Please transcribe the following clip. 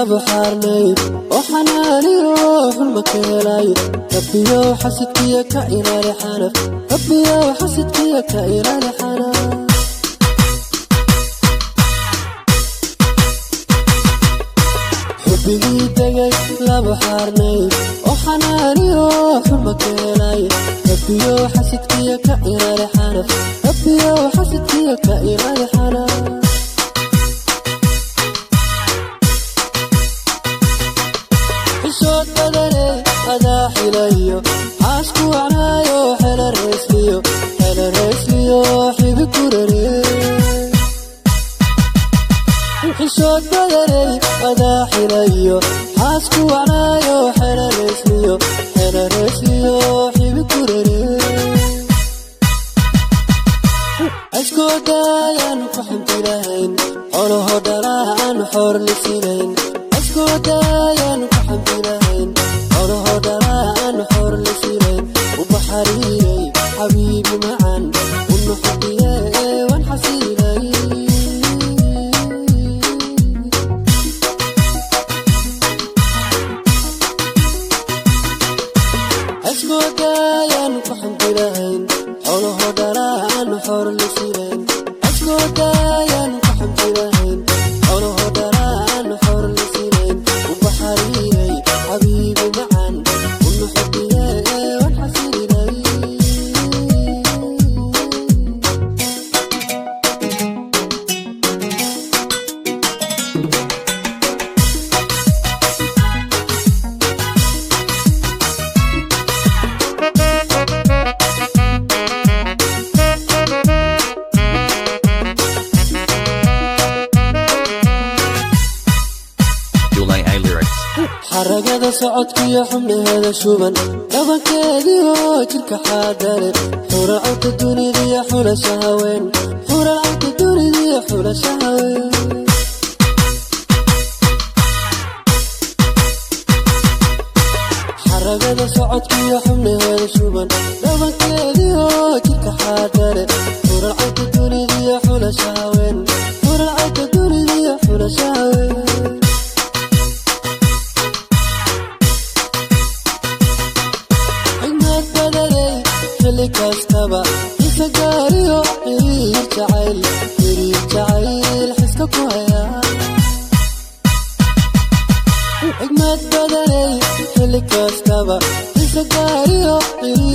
Laba xaarnay oo xanaaniyo xulma ka helay. Rabbiyow xasidkiya ka ilaali xanaf, Rabbiyow xasidkiya ka ilaali xanaf. Xubbigii degay laba xaarnay oo xanaaniyo xulma ka helay. Rabbiyow xasidkiya ka ilaali xanaf, Rabbiyow xasidkiya ka ilaali xanaf. Xishood badane adaa xilayo, xaasku wacnaayo xela reesliyo, xela reesliyo xibi kurare. Xishood badanay adaa xilayo, xaasku wacnaayo xela reesliyo, xela reesliyo xibi kurare. Askoodaayaan ku xamdi lahayn, xolaho dhalaa aan xoor lisinayn. Askoodaayaan ku xamdi lahayn, xolaho dhalaa aan xoor lisinayn. Ubaxariiray xabiibi macan unuxubiye waan xasilay. Askoodaayaan ku xamdi lahayn, xolaho dhalaa aan xoor lisinayn. Askoodaayaan ku xamdi lahayn, xolaho dhalaa aan xoor lisinayn. Ubaxariiray xabiibi macan unuxubiye waan xasilay. July I Lyrics. Xaragada socodkiyo xubnaheeda shuban, dhabankeediyo jirka xaadale. Xuracodka dunidiyo xulasha haween, xuracodka dunidiyo xulasha haween. Xaragada socodkiyo xubnaheeda shuban, dhabankeediyo jirka xaadale. Xuracodka dunidiyo xulasha haween, xuracodka dunidiyo xulasha haween. Xigmad badanay xilli kastaba, xiise gaariyo xiriir jacayl, xiriir jacayl xiska ku haya. Xigmad badanay xilli kastaba, xiise gaariyo xiriir